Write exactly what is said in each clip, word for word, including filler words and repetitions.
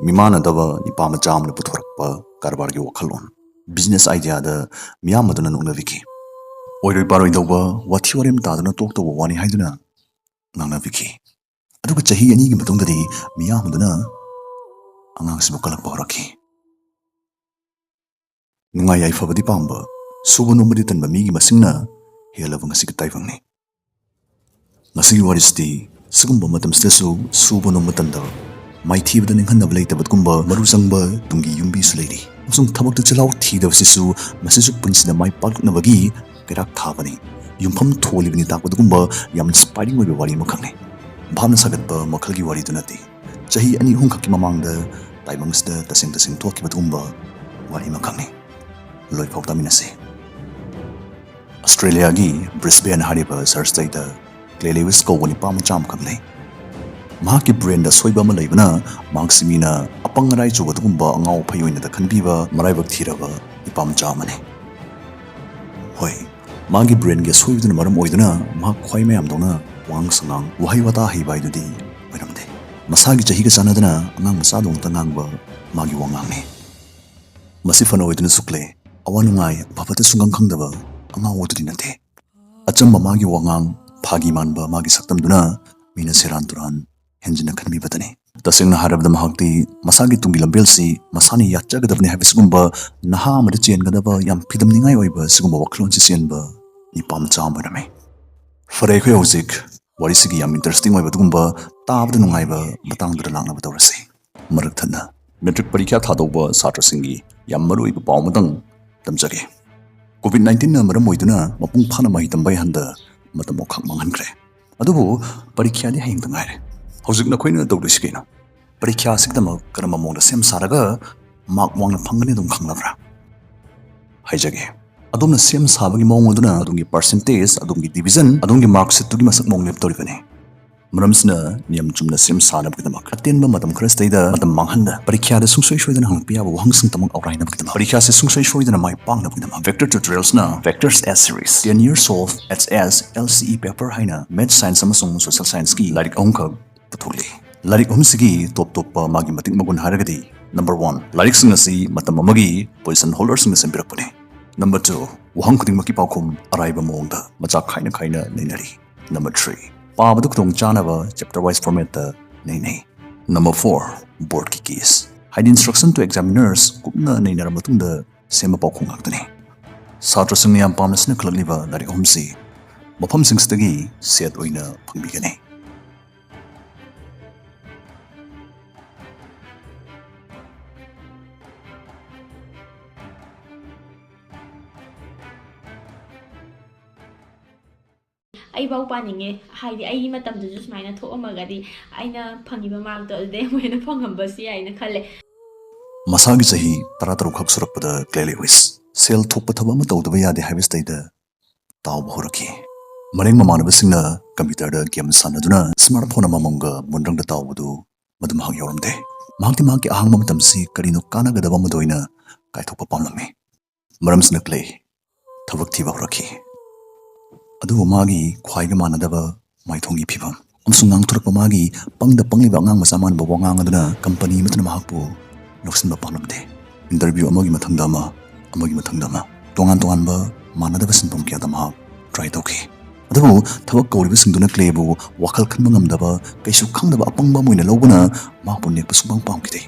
ꯃꯤꯃꯥꯟꯅꯗꯕ ꯅꯤꯄꯥ ꯃꯆꯥ ꯑꯃꯅ ꯄꯨꯊꯣꯔꯛꯄ ꯀꯔꯕꯥꯔꯒꯤ ꯋꯥꯈꯜꯂꯣꯟ, ꯕꯤꯖꯤꯅꯦꯁ ꯑꯥꯏꯗꯤꯌꯥꯗ ꯃꯤꯌꯥꯝ ꯑꯗꯨꯅ ꯅꯣꯛꯅꯕꯤꯈꯤ꯫ ꯑꯣꯏꯔꯣꯏ ꯄꯥꯔꯣꯏꯗꯧꯕ, ꯋꯥꯊꯤ ꯋꯥꯔꯦꯝ ꯇꯥꯗꯨꯅ ꯇꯣꯛꯇꯧꯕ ꯋꯥꯅꯤ ꯍꯥꯏꯗꯨꯅ ꯉꯥꯡꯅꯕꯤꯈꯤ꯫ ꯑꯗꯨꯒ ꯆꯍꯤ ꯑꯅꯤꯒꯤ ꯃꯇꯨꯡꯗꯗꯤ ꯃꯤꯌꯥꯝ ꯑꯗꯨꯅ ꯑꯉꯥꯡꯁꯤꯕꯨ ꯀꯜꯂꯛꯄ ꯍꯧꯔꯛꯈꯤ꯫ ꯅꯨꯡꯉꯥꯏ ꯌꯥꯏꯐꯕꯗꯤ ꯄꯥꯝꯕ, ꯁꯨꯕ ꯅꯣꯝꯕꯗꯤ ꯇꯟꯕ ꯃꯤꯒꯤ ꯃꯁꯤꯡꯅ ꯍꯦꯜꯂꯕ ꯉꯁꯤꯒꯤ ꯇꯥꯏꯕꯪꯅꯤ꯫ ꯉꯁꯤꯒꯤ ꯋꯥꯔꯤꯁꯤꯗꯤ ꯁꯤꯒꯨꯝꯕ ꯃꯇꯝꯁꯤꯗꯁꯨ ꯁꯨꯕ ꯅꯣꯝꯕ ꯇꯟꯗꯕ, ꯃꯥꯏꯊꯤꯕꯗ ꯅꯤꯡꯍꯟꯅꯕ ꯂꯩꯇꯕꯒꯨꯝꯕ ꯃꯔꯨ ꯆꯪꯕ ꯇꯨꯡꯒꯤ ꯌꯨꯝꯕꯤꯁꯨ ꯂꯩꯔꯤ꯫ ꯑꯃꯁꯨꯡ ꯊꯕꯛꯇ ꯆꯤꯜꯍꯥꯎ ꯊꯤꯗꯕꯁꯤꯁꯨ ꯃꯁꯤꯁꯨ ꯄꯨꯟꯁꯤꯗ ꯃꯥꯏ ꯄꯥꯛꯂꯛꯅꯕꯒꯤ ꯀꯩꯔꯥꯛ ꯊꯥꯕꯅꯤ꯫ ꯌꯨꯝꯐꯝ ꯊꯣꯜꯂꯤꯕꯅꯤ ꯇꯥꯛꯄꯗꯨꯒꯨꯝꯕ ꯌꯥꯝꯅ ꯏꯟꯁꯄꯥꯏꯔꯤꯡ ꯑꯣꯏꯕ ꯋꯥꯔꯤ ꯑꯃꯈꯛꯅꯤ꯫ ꯚꯥꯞꯅ ꯁꯥꯒꯠꯄ ꯃꯈꯜꯒꯤ ꯋꯥꯔꯤꯗꯨ ꯅꯠꯇꯦ꯫ ꯆꯍꯤ ꯑꯅꯤ ꯑꯍꯨꯝꯈꯛꯀꯤ ꯃꯃꯥꯡꯗ ꯇꯥꯏꯕꯪꯁꯤꯗ ꯇꯁꯦꯡ ꯇꯁꯦꯡ ꯊꯣꯛꯈꯤꯕ ꯑꯗꯨꯒꯨꯝꯕ ꯋꯥꯔꯤ ꯑꯃꯈꯛꯅꯤ꯫ ꯂꯣꯏꯐꯥꯎ ꯇꯥꯃꯤꯟꯅꯁꯤ꯫ ꯑꯁꯇ꯭ꯔꯦꯂꯤꯌꯥꯒꯤ ꯕ꯭ꯔꯤꯁꯕꯦꯟ ꯍꯥꯏꯔꯤꯕ ꯁꯍꯔꯁꯤꯗꯩꯗ ꯀ꯭ꯂꯦ ꯂꯦꯋꯤꯁ ꯀꯧꯕ ꯅꯤꯄꯥ ꯃꯆꯥ ꯑꯃꯈꯛ ꯂꯩ꯫ ꯃꯍꯥꯛꯀꯤ ꯕ꯭ꯔꯦꯟꯗ ꯑꯁꯣꯏꯕ ꯑꯃ ꯂꯩꯕꯅ ꯃꯍꯥꯛꯁꯤ ꯃꯤꯅ ꯑꯄꯪ ꯑꯔꯥꯏ ꯆꯨꯕ ꯑꯗꯨꯒꯨꯝꯕ ꯑꯉꯥꯎ ꯑꯐꯩ ꯑꯣꯏꯅꯗ ꯈꯟꯕꯤꯕ ꯃꯔꯥꯏꯕꯛ ꯊꯤꯔꯕ ꯅꯤꯄꯥ ꯃꯆꯥ ꯑꯃꯅꯤ꯫ ꯍꯣꯏ, ꯃꯥꯒꯤ ꯕ꯭ꯔꯦꯟꯒꯤ ꯑꯁꯣꯏꯕꯗꯨꯅ ꯃꯔꯝ ꯑꯣꯏꯗꯨꯅ ꯃꯍꯥꯛ ꯈ꯭ꯋꯥꯏ ꯃꯌꯥꯝꯗꯧꯅ ꯋꯥꯉꯥꯡ ꯁꯉꯥꯡ, ꯋꯥꯍꯩ ꯋꯥꯇꯥ ꯍꯩꯕ ꯍꯥꯏꯗꯨꯗꯤ ꯑꯣꯏꯔꯝꯗꯦ꯫ ꯃꯁꯥꯒꯤ ꯆꯍꯤꯒ ꯆꯥꯟꯅꯗꯅ ꯑꯉꯥꯡ ꯃꯆꯥꯗꯧꯅꯇ ꯉꯥꯡꯕ ꯃꯥꯒꯤ ꯋꯥꯉꯥꯡꯅꯤ꯫ ꯃꯁꯤ ꯐꯅ ꯑꯣꯏꯗꯨꯅꯁꯨ ꯀ꯭ꯂꯦ, ꯑꯋꯥ ꯅꯨꯡꯉꯥꯏ, ꯑꯐ ꯐꯠꯇ ꯁꯨꯡꯈꯪ ꯈꯪꯗꯕ ꯑꯉꯥꯎ ꯑꯗꯨꯗꯤ ꯅꯠꯇꯦ꯫ ꯑꯆꯝꯕ ꯃꯥꯒꯤ ꯋꯥꯉꯥꯡ, ꯐꯥꯒꯤ ꯃꯥꯟꯕ ꯃꯥꯒꯤ ꯁꯛꯇꯝꯗꯨꯅ ꯃꯤꯅ ꯁꯦꯔꯥꯟ ꯇꯨꯔꯥꯟ ꯍꯦꯟꯖꯤꯟꯅ ꯈꯟꯕꯤꯕꯗꯅꯤ꯫ ꯇꯁꯦꯡꯅ ꯍꯥꯏꯔꯕꯗ ꯃꯍꯥꯛꯇꯤ ꯃꯁꯥꯒꯤ ꯇꯨꯡꯒꯤ ꯂꯝꯕꯦꯜꯁꯤ ꯃꯁꯥꯅ ꯌꯥꯠꯆꯒꯗꯕꯅꯤ ꯍꯥꯏꯕꯁꯤꯒꯨꯝꯕ ꯅꯍꯥ ꯑꯃꯗ ꯆꯦꯟꯒꯗꯕ ꯌꯥꯝ ꯐꯤꯗꯝꯅꯤꯡꯉꯥꯏ ꯑꯣꯏꯕ ꯁꯤꯒꯨꯝꯕ ꯋꯥꯈꯜꯂꯣꯟꯁꯤ ꯆꯦꯟꯕ ꯅꯤꯄꯥ ꯃꯆꯥ ꯑꯃ ꯑꯣꯏꯔꯝꯃꯤ꯫ ꯐꯔꯦ, ꯑꯩꯈꯣꯏ ꯍꯧꯖꯤꯛ ꯋꯥꯔꯤꯁꯤꯒꯤ ꯌꯥꯝ ꯏꯟꯇꯔꯦꯁꯇꯤꯡ ꯑꯣꯏꯕ ꯑꯗꯨꯒꯨꯝꯕ ꯇꯥꯕꯗ ꯅꯨꯡꯉꯥꯏꯕ ꯃꯇꯥꯡꯗꯨꯗ ꯂꯥꯛꯅꯕ ꯇꯧꯔꯁꯤ꯫ ꯃꯔꯛ ꯊꯠꯅ ꯃꯦꯇ꯭ꯔꯤꯛ ꯄꯔꯤꯈ꯭ꯌꯥ ꯊꯥꯗꯧꯕ ꯁꯥꯇ꯭ꯔꯁꯤꯡꯒꯤ ꯌꯥꯝ ꯃꯔꯨꯑꯣꯏꯕ ꯄꯥꯎ ꯑꯃꯇꯪ ꯇꯝꯖꯒꯦ꯫ ꯀꯣꯚꯤꯗ ꯅꯥꯏꯟꯇꯤꯟꯅ ꯃꯔꯝ ꯑꯣꯏꯗꯨꯅ ꯃꯄꯨꯡ ꯐꯥꯅ ꯃꯍꯩ ꯇꯝꯕ ꯌꯥꯍꯟꯗ ꯃꯇꯝ ꯑꯃꯈꯛ ꯃꯥꯡꯍꯟꯈ꯭ꯔꯦ꯫ ꯑꯗꯨꯕꯨ ꯄꯔꯤꯈ꯭ꯌꯥꯗꯤ ꯍꯌꯦꯡꯇ ꯉꯥꯏꯔꯦ꯫ ꯍꯧꯖꯤꯛ ꯅꯈꯣꯏꯅ ꯇꯧꯗꯣꯏꯁꯤ ꯀꯩꯅꯣ? ꯄꯔꯤꯈ꯭ꯌꯥꯁꯤꯒꯤꯗꯃꯛ ꯀꯔꯝꯕ ꯃꯑꯣꯡꯗ ꯁꯦꯝ ꯁꯥꯔꯒ ꯃꯥꯔꯛ ꯋꯥꯡꯅ ꯐꯪꯒꯅꯤ ꯑꯗꯨꯝ ꯈꯪꯂꯕ꯭ꯔꯥ? ꯍꯥꯏꯖꯒꯦ꯫ ꯑꯗꯣꯝꯅ ꯁꯦꯝ ꯁꯥꯕꯒꯤ ꯃꯑꯣꯡ ꯑꯗꯨꯅ ꯑꯗꯣꯝꯒꯤ ꯄꯥꯔꯁꯦꯟꯇꯦꯖ, ꯑꯗꯣꯝꯒꯤ ꯗꯤꯕꯤꯖꯟ, ꯑꯗꯣꯝꯒꯤ ꯃꯥꯔꯛ ꯁꯤꯠꯇꯨꯒꯤ ꯃꯁꯛ ꯃꯑꯣꯡ ꯂꯦꯞꯇꯧꯔꯤꯕꯅꯤ꯫ ꯃꯔꯝꯁꯤꯅ ꯅꯤꯌꯝ ꯆꯨꯝꯅ ꯁꯦꯝ ꯁꯥꯅꯕꯒꯤꯗꯃꯛ ꯑꯇꯦꯟꯕ ꯃꯇꯝ ꯈꯔꯁꯤꯗꯩꯗ ꯃꯇꯝ ꯃꯥꯡꯍꯟꯗ ꯄꯔꯤꯈ꯭ꯌꯥꯗ ꯁꯨꯡꯁꯣꯏ ꯁꯣꯏꯗꯅ ꯍꯪꯂꯛꯄ ꯌꯥꯕ ꯋꯥꯍꯪꯁꯤꯡꯇꯃꯛ ꯑꯧꯔꯥꯏꯅꯕꯒꯤꯗꯃꯛ, ꯄꯔꯤꯈ꯭ꯌꯥꯁꯦ ꯁꯨꯡꯁꯣꯏ ꯁꯣꯏꯗꯅ ꯃꯥꯏ ꯄꯥꯛꯅꯕꯒꯤꯗꯃꯛ vector ꯇ꯭ꯌꯨꯇꯣꯔꯤꯌꯦꯜꯁꯅ Vectors S Series, ten years of H S L C E paper ꯍꯥꯏꯅ ꯃꯦꯊ ꯁꯥꯏꯟꯁ ꯑꯃꯁꯨꯡ ꯁꯣꯁꯤꯌꯦꯜ ꯁꯥꯏꯟꯁꯀꯤ ꯂꯥꯏꯔꯤꯛ ꯑꯍꯨꯝꯈꯛ ꯄꯨꯊꯣꯛꯂꯤ꯫ ꯂꯥꯏꯔꯤꯛ ꯑꯍꯨꯝꯁꯤꯒꯤ ꯇꯣꯞ ꯇꯣꯞꯄ ꯃꯥꯒꯤ ꯃꯇꯤꯛ ꯃꯒꯨꯟ ꯍꯥꯏꯔꯒꯗꯤ, ꯅꯝꯕꯔ ꯋꯥꯟ, ꯂꯥꯏꯔꯤꯛꯁꯤꯡ ꯑꯁꯤ ꯃꯇꯝ ꯑꯃꯒꯤ ꯄꯣꯖꯤꯁꯟ ꯍꯣꯜꯗꯔꯁꯤꯡꯅ ꯁꯦꯝꯕꯤꯔꯛꯄꯅꯤ꯫ ꯅꯝꯕꯔ ꯇꯨ, ꯋꯥꯍꯪ ꯈꯨꯗꯤꯡꯃꯛꯀꯤ ꯄꯥꯎꯈꯨꯝ ꯑꯔꯥꯏꯕ ꯃꯑꯣꯡꯗ ꯃꯆꯥꯛ ꯈꯥꯏꯅ ꯈꯥꯏꯅ ꯅꯩꯅꯔꯤ꯫ ꯅꯝꯕꯔ ꯊ꯭ꯔꯤ, ꯄꯥꯕꯗ ꯈꯨꯗꯣꯡ ꯆꯥꯅꯕ ꯆꯦꯞꯇꯔ ꯋꯥꯏꯁ ꯐꯣꯔꯃꯦꯠꯇ ꯅꯩꯅꯩ꯫ ꯅꯝꯕꯔ ꯐꯣꯔ, ꯕꯣꯔꯗꯀꯤ ꯀꯤꯁ ꯍꯥꯏꯗꯤ ꯏꯟꯁꯇ꯭ꯔꯛꯁꯟ ꯇꯨ ꯑꯦꯛꯖꯥꯃꯤꯅꯔꯁ ꯀꯨꯞꯅ ꯅꯩꯅꯔ ꯃꯇꯨꯡꯗ ꯁꯦꯝꯕ ꯄꯥꯎꯈꯨꯝ ꯉꯥꯛꯇꯅꯤ꯫ ꯁꯥꯇ꯭ꯔꯁꯤꯡꯅ ꯌꯥꯝ ꯄꯥꯝꯅ ꯁꯤꯟꯅꯈꯠꯂꯛꯂꯤꯕ ꯂꯥꯏꯔꯤꯛ ꯑꯍꯨꯝꯁꯤ ꯃꯐꯝꯁꯤꯡꯁꯤꯗꯒꯤ ꯁꯦꯠ ꯑꯣꯏꯅ ꯐꯪꯕꯤꯒꯅꯤ꯫ ꯑꯩꯐꯥꯎ ꯄꯥꯅꯤꯡꯉꯦ꯫ ꯍꯥꯏꯗꯤ ꯑꯩꯒꯤ ꯃꯇꯝꯗꯁꯨ ꯁꯨꯃꯥꯏꯅ ꯊꯣꯛꯑꯝꯃꯒꯗꯤ ꯑꯩꯅ ꯐꯪꯉꯤꯕ ꯃꯥꯔꯛꯇꯣ ꯑꯗꯨꯗꯩ ꯑꯃꯨꯛ ꯍꯦꯟꯅ ꯐꯪꯉꯝꯕꯁꯨ ꯌꯥꯏꯅ ꯈꯜꯂꯦ꯫ ꯃꯁꯥꯒꯤ ꯆꯍꯤ ꯇꯔꯥ ꯇꯔꯨꯛ ꯈꯛ ꯁꯨꯔꯛꯄꯗ ꯀ꯭ꯂꯦ ꯂꯦꯋꯤꯁ ꯁꯦꯜ ꯊꯣꯛꯄ ꯊꯕꯛ ꯑꯃ ꯇꯧꯗꯕ ꯌꯥꯗꯦ ꯍꯥꯏꯕꯁꯤꯗꯩꯗ ꯇꯥꯎꯕ ꯍꯧꯔꯛꯈꯤ꯫ ꯃꯔꯦꯡ ꯃꯃꯥꯟꯅꯕꯁꯤꯡꯅ ꯀꯝꯄ꯭ꯌꯨꯇꯔꯗ ꯒꯦꯝ ꯁꯥꯟꯅꯗꯨꯅ ꯁ꯭ꯃꯥꯔꯠ ꯐꯣꯟ ꯑꯃꯃꯝꯒ ꯃꯨꯟꯗ꯭ꯔꯪꯗ ꯇꯥꯎꯕꯗꯨ ꯃꯗꯨ ꯃꯍꯥꯛ ꯌꯥꯎꯔꯝꯗꯦ꯫ ꯃꯍꯥꯛꯇꯤ ꯃꯍꯥꯛꯀꯤ ꯑꯍꯥꯡꯕ ꯃꯇꯝꯁꯤ ꯀꯔꯤꯅꯣ ꯀꯥꯟꯅꯒꯗꯕ ꯑꯃꯗ ꯑꯣꯏꯅ ꯀꯥꯏꯊꯣꯛꯄ ꯄꯥꯝꯂꯝꯃꯤ꯫ ꯃꯔꯝꯁꯤꯅ ꯀ꯭ꯂꯦ ꯊꯕꯛ ꯊꯤꯕ ꯍꯧꯔꯛꯈꯤ꯫ ꯑꯗꯨꯕꯨ ꯃꯥꯒꯤ ꯈ꯭ꯋꯥꯏꯒ ꯃꯥꯟꯅꯗꯕ ꯃꯥꯏꯊꯣꯡꯒꯤ ꯐꯤꯕꯝ ꯑꯃꯁꯨꯡ ꯉꯥꯡꯊꯣꯔꯛꯄ ꯃꯥꯒꯤ ꯄꯪꯗ ꯄꯪꯂꯤꯕ ꯑꯉꯥꯡ ꯃꯆꯥ ꯃꯥꯟꯕ ꯋꯥꯉꯥꯡ ꯑꯗꯨꯅ ꯀꯝꯄꯅꯤ ꯑꯃꯠꯇꯅ ꯃꯍꯥꯛꯄꯨ ꯂꯧꯁꯤꯟꯕ ꯄꯥꯝꯂꯝꯗꯦ꯫ ꯏꯟꯇꯔꯚ꯭ꯌꯨ ꯑꯃꯒꯤ ꯃꯊꯪꯗ ꯑꯃ, ꯑꯃꯒꯤ ꯃꯊꯪꯗ ꯑꯃ, ꯇꯣꯉꯥꯟ ꯇꯣꯉꯥꯟꯕ ꯃꯥꯟꯅꯗꯕ ꯁꯤꯟꯐꯝ ꯀꯌꯥꯗ ꯃꯍꯥꯛ ꯇ꯭ꯔꯥꯏ ꯇꯧꯈꯤ꯫ ꯑꯗꯨꯕꯨ ꯊꯕꯛ ꯀꯧꯔꯤꯕꯁꯤꯡꯗꯨꯅ ꯀ꯭ꯂꯦꯕꯨ ꯋꯥꯈꯜ ꯈꯟꯕ ꯉꯝꯗꯕ, ꯀꯩꯁꯨ ꯈꯪꯗꯕ ꯑꯄꯪꯕ ꯑꯃ ꯑꯣꯏꯅ ꯂꯧꯕꯅ ꯃꯍꯥꯛꯄꯨ ꯅꯦꯛꯄ ꯁꯨꯡꯄꯥꯝ ꯄꯥꯝꯈꯤꯗꯦ꯫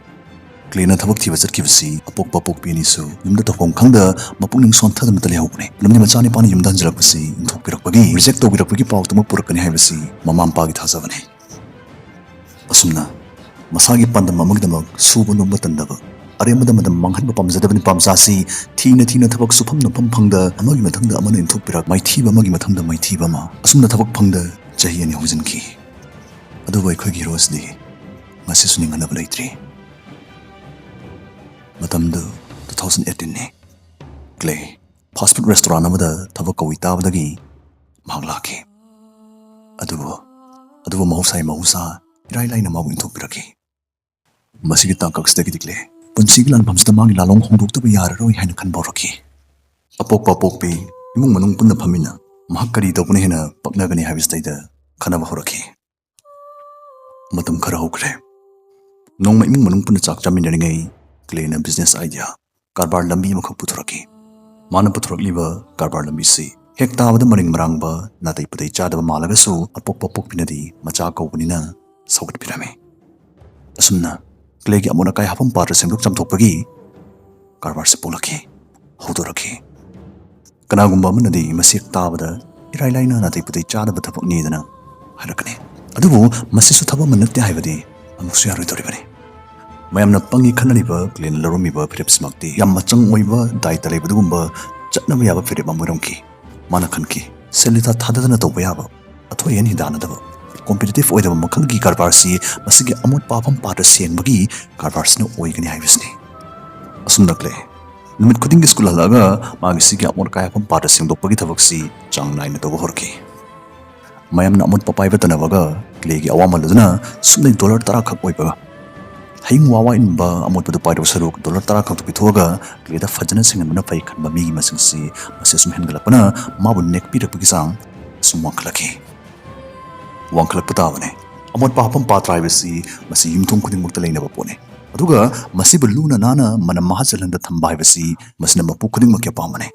ꯀ꯭ꯂꯦꯅ ꯊꯕꯛ ꯊꯤꯕ ꯆꯠꯈꯤꯕꯁꯤ ꯑꯄꯣꯛꯄ ꯑꯄꯣꯛꯄꯤ ꯑꯅꯤꯁꯨ ꯌꯨꯝꯗ ꯇꯧꯐꯝ ꯈꯪꯗ ꯃꯄꯨꯛꯅꯤꯡ ꯁꯣꯟꯊꯗꯨꯅꯇ ꯂꯩꯍꯧꯕꯅꯤ꯫ ꯂꯝꯗꯤ ꯃꯆꯥꯅꯤꯄꯥꯅ ꯌꯨꯝꯗ ꯍꯟꯖꯤꯜꯂꯛꯄꯁꯤ ꯏꯟꯊꯣꯛꯄꯤꯔꯛꯄꯒꯤ, ꯔꯤꯖꯦꯛ ꯇꯧꯕꯤꯔꯛꯄꯒꯤ ꯄꯥꯎꯗꯨꯃꯛ ꯄꯨꯔꯛꯀꯅꯤ ꯍꯥꯏꯕꯁꯤ ꯃꯃꯥ ꯃꯄꯥꯒꯤ ꯊꯥꯖꯕꯅꯤ꯫ ꯑꯁꯨꯝꯅ ꯃꯁꯥꯒꯤ ꯄꯥꯟꯗꯝ ꯑꯃꯒꯤꯗꯃꯛ ꯁꯨꯕ ꯅꯣꯝꯕ ꯇꯟꯗꯕ, ꯑꯔꯦꯝꯕꯗ ꯃꯇꯝ ꯃꯥꯡꯍꯟꯕ ꯄꯥꯝꯖꯗꯕ ꯅꯨꯄꯥ ꯃꯆꯥꯁꯤ ꯊꯤꯅ ꯊꯤꯅ ꯊꯕꯛ ꯁꯨꯐꯝ ꯅꯣꯝꯐꯝ ꯐꯪꯗ ꯑꯃꯒꯤ ꯃꯊꯪꯗ ꯑꯃꯅ ꯏꯟꯊꯣꯛꯄꯤꯔꯛ, ꯃꯥꯏꯊꯤꯕ ꯑꯃꯒꯤ ꯃꯊꯪꯗ ꯃꯥꯏꯊꯤꯕ ꯑꯃ, ꯑꯁꯨꯝꯅ ꯊꯕꯛ ꯐꯪꯗ ꯆꯍꯤ ꯑꯅꯤ ꯍꯧꯖꯤꯟꯈꯤ꯫ ꯑꯗꯨꯕꯨ ꯑꯩꯈꯣꯏꯒꯤ ꯍꯤꯔꯣ ꯑꯁꯤꯗꯤ ꯉꯁꯤꯁꯨ ꯅꯤꯡꯍꯟꯅꯕ ꯂꯩꯇ꯭ꯔꯤ꯫ ꯃꯇꯝꯗꯨ ꯇꯨ ꯊꯥꯎꯖꯟ ꯑꯩꯠꯇꯤꯟꯅꯤ꯫ ꯀ꯭ꯂꯦ ꯐꯥꯁ ꯐꯨꯗ ꯔꯦꯁꯇꯨꯔꯥꯟ ꯑꯃꯗ ꯊꯕꯛ ꯀꯧꯏ ꯇꯥꯕꯗꯒꯤ ꯃꯍꯥꯛ ꯂꯥꯛꯈꯤ꯫ ꯑꯗꯨꯕꯨ ꯑꯗꯨꯕꯨ ꯃꯍꯧꯁꯥꯒꯤ ꯃꯍꯧꯁꯥ ꯏꯔꯥꯏ ꯂꯥꯏꯅ ꯃꯥꯕꯨ ꯏꯟꯊꯣꯛꯄꯤꯔꯛꯈꯤ꯫ ꯃꯁꯤꯒꯤ ꯇꯥꯡꯀꯛꯁꯤꯗꯒꯤꯗꯤ ꯀ꯭ꯂꯦ ꯄꯨꯟꯁꯤꯒꯤ ꯂꯥꯟꯐꯝꯁꯤꯗ ꯃꯥꯒꯤ ꯂꯥꯂꯣꯡ ꯍꯣꯡꯗꯣꯛꯇꯕ ꯌꯥꯔꯔꯣꯏ ꯍꯥꯏꯅ ꯈꯟꯕ ꯍꯧꯔꯛꯈꯤ꯫ ꯑꯄꯣꯛꯄ ꯑꯄꯣꯛꯄꯤ ꯏꯃꯨꯡ ꯃꯅꯨꯡ ꯄꯨꯟꯅ ꯐꯝꯃꯤꯟꯅ ꯃꯍꯥꯛ ꯀꯔꯤ ꯇꯧꯕꯅ ꯍꯦꯟꯅ ꯄꯛꯅꯒꯅꯤ ꯍꯥꯏꯕꯁꯤꯗꯩꯗ ꯈꯟꯅꯕ ꯍꯧꯔꯛꯈꯤ꯫ ꯃꯇꯝ ꯈꯔ ꯍꯧꯈ꯭ꯔꯦ꯫ ꯅꯣꯡꯃ ꯏꯃꯨꯡ ꯃꯅꯨꯡ ꯄꯨꯟꯅ ꯆꯥꯛ ꯆꯥꯃꯤꯟꯅꯔꯤꯉꯩ ꯀ꯭ꯂꯦꯅ business idea, ꯀꯔꯕꯥꯔ ꯂꯝꯕꯤ ꯑꯃꯈꯛ ꯄꯨꯊꯣꯔꯛꯈꯤ꯫ ꯃꯥꯅ ꯄꯨꯊꯣꯔꯛꯂꯤꯕ ꯀꯔꯕꯥꯔ ꯂꯝꯕꯤꯁꯤ ꯍꯦꯛ ꯇꯥꯕꯗ ꯃꯔꯤꯡ ꯃꯔꯥꯡꯕ, ꯅꯥꯇꯩ ꯄꯨꯇꯩ ꯆꯥꯗꯕ ꯃꯥꯜꯂꯒꯁꯨ ꯑꯄꯣꯛꯄ ꯄꯣꯛꯄꯤꯅꯗꯤ ꯃꯆꯥ ꯀꯧꯕꯅꯤꯅ ꯁꯧꯒꯠꯄꯤꯔꯝꯃꯤ꯫ ꯑꯁꯨꯝꯅ ꯀ꯭ꯂꯦꯒꯤ ꯑꯃꯣꯠ ꯑꯀꯥꯏ ꯍꯥꯞꯐꯝ ꯄꯥꯇ꯭ꯔ ꯁꯦꯡꯗꯣꯛ ꯆꯥꯝꯊꯣꯛꯄꯒꯤ ꯀꯔꯕꯥꯔꯁꯤ ꯄꯣꯛꯂꯛꯈꯤ, ꯍꯧꯗꯣꯔꯛꯈꯤ꯫ ꯀꯅꯥꯒꯨꯝꯕ ꯑꯃꯅꯗꯤ ꯃꯁꯤ ꯇꯥꯕꯗ ꯏꯔꯥꯏ ꯂꯥꯏꯅ ꯅꯥꯇꯩ ꯄꯨꯇꯩ ꯆꯥꯗꯕ ꯊꯕꯛꯅꯤꯗꯅ ꯍꯥꯏꯔꯛꯀꯅꯤ꯫ ꯑꯗꯨꯕꯨ ꯃꯁꯤꯁꯨ ꯊꯕꯛ ꯑꯃ ꯅꯠꯇꯦ ꯍꯥꯏꯕꯗꯤ ꯑꯃꯨꯛꯁꯨ ꯌꯥꯔꯣꯏꯗꯧꯔꯤꯕꯅꯤ꯫ ꯃꯌꯥꯝꯅ ꯄꯪꯉꯤ ꯈꯟꯅꯔꯤꯕ ꯀ꯭ꯂꯦꯅ ꯂꯧꯔꯝꯃꯤꯕ ꯐꯤꯔꯦꯞꯁꯤꯃꯛꯇꯤ ꯌꯥꯝ ꯃꯆꯪ ꯑꯣꯏꯕ, ꯗꯥꯏꯇ ꯂꯩꯕ ꯑꯗꯨꯒꯨꯝꯕ ꯆꯠꯅꯕ ꯌꯥꯕ ꯐꯤꯔꯦꯞ ꯑꯃ ꯑꯣꯏꯔꯝꯈꯤ꯫ ꯃꯥꯅ ꯈꯟꯈꯤ, ꯁꯦꯜ ꯂꯤꯊꯥ ꯊꯥꯗꯗꯅ ꯇꯧꯕ ꯌꯥꯕ, ꯑꯊꯣꯏ ꯑꯍꯦꯟ ꯍꯤꯗꯥꯟꯅꯗꯕ, competitive ꯑꯣꯏꯗꯕ ꯃꯈꯜꯒꯤ ꯀꯔꯕꯥꯔꯁꯤ ꯃꯁꯤꯒꯤ ꯑꯃꯣꯠꯄ ꯍꯥꯞꯐꯝ ꯄꯥꯇ꯭ꯔ ꯁꯦꯡꯕꯒꯤ ꯀꯔꯕꯥꯔꯁꯤꯅ ꯑꯣꯏꯒꯅꯤ ꯍꯥꯏꯕꯁꯤꯅꯤ꯫ ꯑꯁꯨꯝꯅ ꯀ꯭ꯂꯦ ꯅꯨꯃꯤꯠ ꯈꯨꯗꯤꯡꯒꯤ ꯁ꯭ꯀꯨꯜ ꯍꯜꯂꯛꯑꯒ ꯃꯥꯒꯤ ꯁꯤꯒꯤ ꯑꯃꯣꯠ ꯑꯀꯥꯏ ꯍꯥꯞꯐꯝ ꯄꯥꯇ꯭ꯔ ꯁꯦꯡꯗꯣꯛꯄꯒꯤ ꯊꯕꯛꯁꯤ ꯆꯥꯡ ꯅꯥꯏꯅ ꯇꯧꯕ ꯍꯧꯔꯛꯈꯤ꯫ ꯃꯌꯥꯝꯅ ꯑꯃꯣꯠꯄ ꯄꯥꯏꯕ ꯇꯟꯅꯕꯒ ꯀ꯭ꯂꯦꯒꯤ ꯑꯋꯥꯃꯜ ꯑꯗꯨꯅ ꯁꯨꯞꯅꯩ ꯗꯣꯂꯔ ꯇꯔꯥ ꯈꯛ ꯑꯣꯏꯕꯒ, ꯍꯌꯤꯡ ꯋꯥ ꯋꯥ ꯏꯟꯕ ꯑꯃꯣꯠꯄꯗꯨ ꯄꯥꯏꯗꯧ ꯁꯔꯨꯛ ꯗꯣꯂꯔ ꯇꯔꯥ ꯈꯛꯇꯨ ꯄꯤꯊꯣꯛꯑꯒ ꯀ꯭ꯂꯦꯗ ꯐꯖꯅ ꯁꯦꯡꯍꯟꯕꯅ ꯐꯩ ꯈꯟꯕ ꯃꯤꯒꯤ ꯃꯁꯤꯡꯁꯤ ꯃꯁꯤ ꯑꯁꯨꯝ ꯍꯦꯟꯒꯠꯂꯛꯄꯅ ꯃꯥꯕꯨ ꯅꯦꯛꯄꯤꯔꯛꯄꯒꯤ ꯆꯥꯡ ꯑꯁꯨꯝ ꯋꯥꯡꯈꯠꯂꯛꯈꯤ꯫ ꯋꯥꯡꯈꯠꯂꯛꯄ ꯇꯥꯕꯅꯦ꯫ ꯑꯃꯣꯠꯄ ꯍꯥꯞꯐꯝ ꯄꯥꯇ꯭ꯔ ꯍꯥꯏꯕꯁꯤ ꯃꯁꯤ ꯌꯨꯝꯊꯣꯡ ꯈꯨꯗꯤꯡꯃꯛꯇ ꯂꯩꯅꯕ ꯄꯣꯠꯅꯤ꯫ ꯑꯗꯨꯒ ꯃꯁꯤꯕꯨ ꯂꯨꯅ ꯅꯥꯟꯅ ꯃꯅꯝ ꯃꯍꯥ ꯆꯦꯜꯍꯟꯗ ꯊꯝꯕ ꯍꯥꯏꯕꯁꯤ ꯃꯁꯤꯅ ꯃꯄꯨ ꯈꯨꯗꯤꯡꯃꯛꯀꯤ ꯑꯄꯥꯝꯕꯅꯤ꯫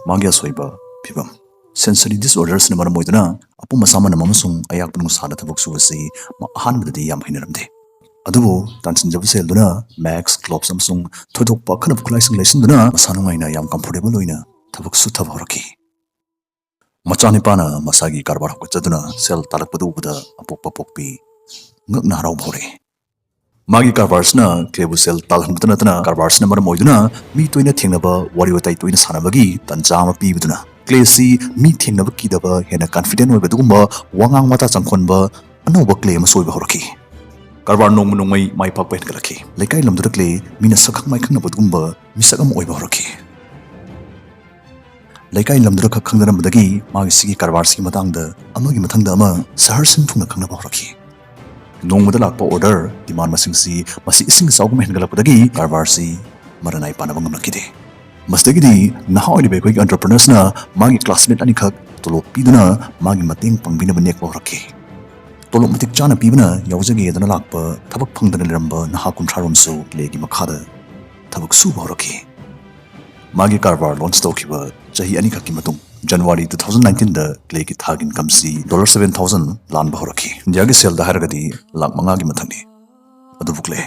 ꯃꯥꯒꯤ ꯑꯁꯣꯏꯕ ꯐꯤꯕꯝ꯫ Sensory disordersꯅ ꯃꯔꯝ ꯑꯣꯏꯗꯨꯅ ꯑꯄꯨꯝ ꯑꯁꯥ ꯃꯅꯝ ꯑꯃꯁꯨꯡ ꯑꯌꯥꯛꯄ ꯅꯨꯡꯁꯥꯗ ꯊꯕꯛ ꯁꯨꯕꯁꯤ ꯃꯥ ꯑꯍꯥꯟꯕꯗꯗꯤ ꯌꯥꯝ ꯍꯩꯅꯔꯝꯗꯦ꯫ ꯑꯗꯨꯕꯨ ꯇꯥꯟꯁꯤꯟꯖꯕ ꯁꯦꯜꯗꯨꯅ mask, gloves ꯑꯃꯁꯨꯡ ꯊꯣꯏꯗꯣꯛꯄ ꯑꯀꯟꯅꯕ ꯈꯨꯠꯂꯥꯏꯁꯤꯡ ꯂꯩꯁꯤꯟꯗꯨꯅ ꯃꯁꯥ ꯅꯨꯡꯉꯥꯏꯅ ꯌꯥꯝ comfortable ꯑꯣꯏꯅ ꯊꯕꯛ ꯁꯨꯊꯕ ꯍꯧꯔꯛꯈꯤ꯫ ꯃꯆꯥꯅꯤꯄꯥꯅ ꯃꯁꯥꯒꯤ ꯀꯔꯕꯥꯔ ꯍꯧꯒꯠꯆꯗꯨꯅ ꯁꯦꯜ ꯇꯥꯜꯂꯛꯄꯗꯨ ꯎꯕꯗ ꯑꯄꯣꯛꯄ ꯄꯣꯛꯄꯤ ꯉꯛꯅ ꯍꯔꯥꯎꯕ ꯍꯧꯔꯛꯏ꯫ ꯃꯥꯒꯤ ꯀꯔꯕꯥꯔꯁꯤꯅ ꯀ꯭ꯂꯦꯕꯨ ꯁꯦꯜ ꯇꯥꯜꯍꯟꯕꯇ ꯅꯠꯇꯅ ꯀꯔꯕꯥꯔꯁꯤꯅ ꯃꯔꯝ ꯑꯣꯏꯗꯨꯅ ꯃꯤ ꯇꯣꯏꯅ ꯊꯦꯡꯅꯕ, ꯋꯥꯔꯤ ꯋꯥꯇꯥꯏ ꯇꯣꯏꯅ ꯁꯥꯟꯅꯕꯒꯤ ꯇꯥꯟꯖꯥ ꯑꯃ ꯄꯤꯕꯗꯨꯅ ꯀ꯭ꯂꯦꯁꯤ ꯃꯤ ꯊꯦꯡꯅꯕ ꯀꯤꯗꯕ, ꯍꯦꯟꯅ confident ꯑꯣꯏꯕ ꯑꯗꯨꯒꯨꯝꯕ ꯋꯥꯉꯥꯡ ꯋꯥꯇꯥ ꯆꯪꯈꯣꯟꯕ ꯑꯅꯧꯕ ꯀ꯭ꯂꯦ ꯑꯃꯁꯨ ꯑꯣꯏꯕ ꯍꯧꯔꯛꯈꯤ꯫ ꯀꯔꯕꯥꯔ ꯅꯣꯡꯃ ꯅꯣꯡꯃꯩ ꯃꯥꯏ ꯄꯥꯛꯄ ꯍꯦꯟꯒꯠꯂꯛꯈꯤ꯫ ꯂꯩꯀꯥꯏ ꯂꯝꯗꯨꯗ ꯀ꯭ꯂꯦ ꯃꯤꯅ ꯁꯛꯈꯪ ꯃꯥꯏꯈꯪꯅꯕ ꯑꯗꯨꯒꯨꯝꯕ ꯃꯤꯁꯛ ꯑꯃ ꯑꯣꯏꯕ ꯍꯧꯔꯛꯈꯤ꯫ ꯂꯩꯀꯥꯏ ꯂꯝꯗꯨꯗ ꯈꯛ ꯈꯪꯅꯔꯝꯕꯗꯒꯤ ꯃꯥꯒꯤ ꯁꯤꯒꯤ ꯀꯔꯕꯥꯔꯁꯤꯒꯤ ꯃꯇꯥꯡꯗ ꯑꯃꯒꯤ ꯃꯊꯪꯗ ꯑꯃ ꯁꯍꯔ ꯁꯤꯟ ꯊꯨꯡꯅ ꯈꯪꯅꯕ ꯍꯧꯔꯛꯈꯤ꯫ ꯅꯣꯡꯃꯗ ꯂꯥꯛꯄ order, demand ꯃꯁꯤꯡꯁꯤ ꯃꯁꯤ ꯏꯁꯤꯡ ꯏꯆꯥꯎꯒꯨꯝ ꯍꯦꯟꯒꯠꯂꯛꯄꯗꯒꯤ ꯀꯔꯕꯥꯔꯁꯤ ꯃꯔꯅꯥꯏ ꯄꯥꯅꯕ ꯉꯝꯂꯛꯈꯤꯗꯦ꯫ ꯃꯁꯤꯗꯒꯤꯗꯤ ꯅꯍꯥ ꯑꯣꯏꯔꯤꯕ ꯑꯩꯈꯣꯏꯒꯤ entrepreneursꯅ ꯃꯥꯒꯤ classmate ꯑꯅꯤꯈꯛ ꯇꯣꯂꯣꯞ ꯄꯤꯗꯨꯅ ꯃꯥꯒꯤ ꯃꯇꯦꯡ ꯄꯥꯡꯕꯤꯅꯕ ꯅꯦꯛꯄ ꯍꯧꯔꯛꯈꯤ꯫ ꯇꯣꯂꯣꯞ ꯃꯇꯤꯛ ꯆꯥꯅ ꯄꯤꯕꯅ ꯌꯥꯎꯖꯒꯦꯗꯅ ꯂꯥꯛꯄ ꯊꯕꯛ ꯐꯪꯗꯅ ꯂꯩꯔꯝꯕ ꯅꯍꯥ ꯀꯨꯟꯊ꯭ꯔꯥ ꯔꯣꯝꯁꯨ ꯀ꯭ꯂꯦꯒꯤ ꯃꯈꯥꯗ ꯊꯕꯛ ꯁꯨꯕ ꯍꯧꯔꯛꯈꯤ꯫ ꯃꯥꯒꯤ ꯀꯔꯕꯥꯔ ꯂꯣꯟꯆ ꯇꯧꯈꯤꯕ ꯆꯍꯤ ꯑꯅꯤꯈꯛꯀꯤ ꯃꯇꯨꯡ, ꯖꯅꯋꯥꯔꯤ ꯇꯨ ꯊꯥꯎꯖꯟ ꯅꯥꯏꯟꯇꯤꯟꯗ ꯀ꯭ꯂꯦꯒꯤ ꯊꯥꯒꯤ ꯏꯟꯀꯝꯁꯤ ꯗꯣꯂꯔ ꯁꯚꯦꯟ ꯊꯥꯎꯖꯟ ꯂꯥꯟꯕ ꯍꯧꯔꯛꯈꯤ꯫ ꯏꯟꯗꯤꯌꯥꯒꯤ ꯁꯦꯜꯗ ꯍꯥꯏꯔꯒꯗꯤ ꯂꯥꯛ ꯃꯉꯥꯒꯤ ꯃꯊꯛꯅꯤ꯫ ꯑꯗꯨꯕꯨ ꯀ꯭ꯂꯦ,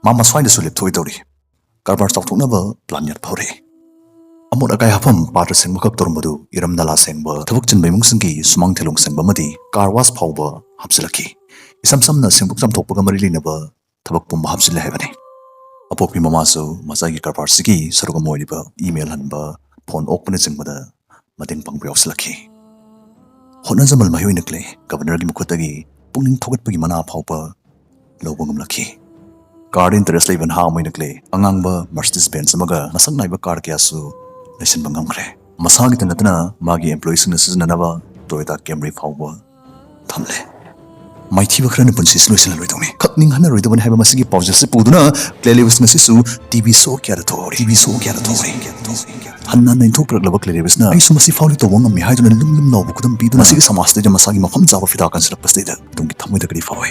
ꯃꯥ ꯃꯁ꯭ꯋꯥꯏꯗꯁꯨ ꯂꯦꯞꯊꯣꯛꯑꯣꯏ ꯇꯧꯔꯤ꯫ ꯀꯔꯕꯥꯔ ꯆꯥꯎꯊꯣꯛꯅꯕ ꯄ꯭ꯂꯥꯟ ꯌꯥꯠꯄ ꯍꯧꯔꯛꯏ꯫ ꯑꯃꯣꯠ ꯑꯀꯥꯏ ꯍꯥꯐꯝ, ꯄꯥꯇ꯭ꯔ ꯁꯦꯡꯕꯈꯛ ꯇꯧꯔꯝꯕꯗꯨ ꯏꯔꯝ ꯅꯂꯥ ꯁꯦꯡꯕ, ꯊꯕꯛ ꯆꯤꯟꯕ ꯏꯃꯨꯡꯁꯤꯡꯒꯤ ꯁꯨꯃꯥꯡ ꯊꯦꯂꯣꯡ ꯁꯦꯡꯕ ꯑꯃꯗꯤ ꯀꯥꯔ ꯋꯥꯁ ꯐꯥꯎꯕ ꯍꯥꯞꯆꯤꯜꯂꯛꯈꯤ꯫ ꯏꯁꯝ ꯁꯝꯅ ꯁꯦꯡꯗꯣꯛ ꯆꯥꯝꯊꯣꯛꯄꯒ ꯃꯔꯤ ꯂꯩꯅꯕ ꯊꯕꯛ ꯄꯨꯝꯕ ꯍꯥꯞꯆꯤꯜꯂꯦ ꯍꯥꯏꯕꯅꯤ꯫ ꯑꯄꯣꯛꯄꯤ ꯃꯃꯥꯁꯨ ꯃꯆꯥꯒꯤ ꯀꯔꯕꯥꯔꯁꯤꯒꯤ ꯁꯔꯨꯛ ꯑꯃ ꯑꯣꯏꯔꯤꯕ ꯏꯃꯦꯜ ꯍꯟꯕ, ꯐꯣꯟ ꯑꯣꯛꯄꯅꯆꯤꯡꯕꯗ ꯃꯇꯦꯡ ꯄꯥꯡꯕ ꯌꯥꯎꯁꯤꯜꯂꯛꯈꯤ꯫ ꯍꯣꯠꯅꯖꯃꯜ ꯃꯍꯩ ꯑꯣꯏꯅ ꯀ꯭ꯂꯦ ꯒꯕꯔꯅꯔꯒꯤ ꯃꯈꯨꯠꯇꯒꯤ ꯄꯨꯛꯅꯤꯡ ꯊꯧꯒꯠꯄꯒꯤ ꯃꯅꯥ ꯐꯥꯎꯕ ꯂꯧꯕ ꯉꯝꯂꯛꯈꯤ꯫ ꯀꯥꯔꯗ ꯏꯟꯇꯔꯦꯁ ꯂꯩꯕ ꯅꯍꯥ ꯑꯃ ꯑꯣꯏꯅ ꯀ꯭ꯂꯦ ꯑꯉꯥꯡꯕ ꯃꯔꯁꯤꯗꯤꯁ ꯕꯦꯟꯁ ꯑꯃꯒ ꯃꯁꯛ ꯅꯥꯏꯕ ꯀꯥꯔ ꯀꯌꯥꯁꯨ ꯂꯩꯁꯤꯟꯕ ꯉꯝꯈ꯭ꯔꯦ꯫ ꯃꯁꯥꯒꯤꯇ ꯅꯠꯇꯅ ꯃꯥꯒꯤ ꯑꯦꯝꯄ꯭ꯂꯣꯌꯤꯁꯤꯡꯅ ꯁꯤꯖꯤꯟꯅꯅꯕ ꯇꯣꯌꯣꯇꯥ ꯀꯦꯝꯔꯤ ꯐꯥꯎꯕ ꯊꯝꯂꯦ꯫ ꯃꯥꯏꯊꯤꯕ ꯈꯔꯅ ꯄꯨꯟꯁꯤꯁꯤ ꯂꯣꯏꯁꯤꯜꯂꯔꯣꯏꯗꯧꯅꯤ꯫ ꯈꯛ ꯅꯤꯡꯍꯟꯅꯔꯣꯏꯗꯧꯕꯅꯤ ꯍꯥꯏꯕ ꯃꯁꯤꯒꯤ ꯄꯥꯎꯖꯦꯜꯁꯤ ꯄꯨꯗꯨꯅ ꯀ꯭ꯂꯦ ꯂꯦꯋꯤꯁ ꯉꯁꯤꯁꯨ ꯇꯤꯚꯤ ꯁꯣ ꯀꯌꯥꯗ ꯊꯣꯛꯍꯧꯔꯤ꯫ ꯇꯤꯚꯤ ꯁꯣ ꯀꯌꯥꯗ ꯊꯣꯛꯍꯧꯔꯤ꯫ ꯍꯟꯅ ꯍꯟꯅ ꯏꯟꯊꯣꯛꯄꯤꯔꯛꯂꯕ ꯀ꯭ꯂꯦ ꯂꯦꯋꯤꯁꯅ "ꯑꯩꯁꯨ ꯃꯁꯤ ꯐꯥꯎꯗꯤ ꯇꯧꯕ ꯉꯝꯃꯤ" ꯍꯥꯏꯗꯨꯅ ꯂꯨꯝ ꯂꯨꯝ ꯂꯥꯎꯕ ꯈꯨꯗꯝ ꯄꯤꯗꯨꯅ ꯃꯁꯤꯒꯤ ꯁꯃꯥꯖꯇ ꯃꯁꯥꯒꯤ ꯃꯐꯝ ꯆꯥꯕ ꯐꯤꯗꯥ ꯀꯟꯁꯤꯜꯂꯛꯄꯁꯤꯗ ꯑꯗꯣꯝꯒꯤ ꯊꯃꯣꯏꯗ ꯀꯔꯤ ꯐꯥꯎꯏ?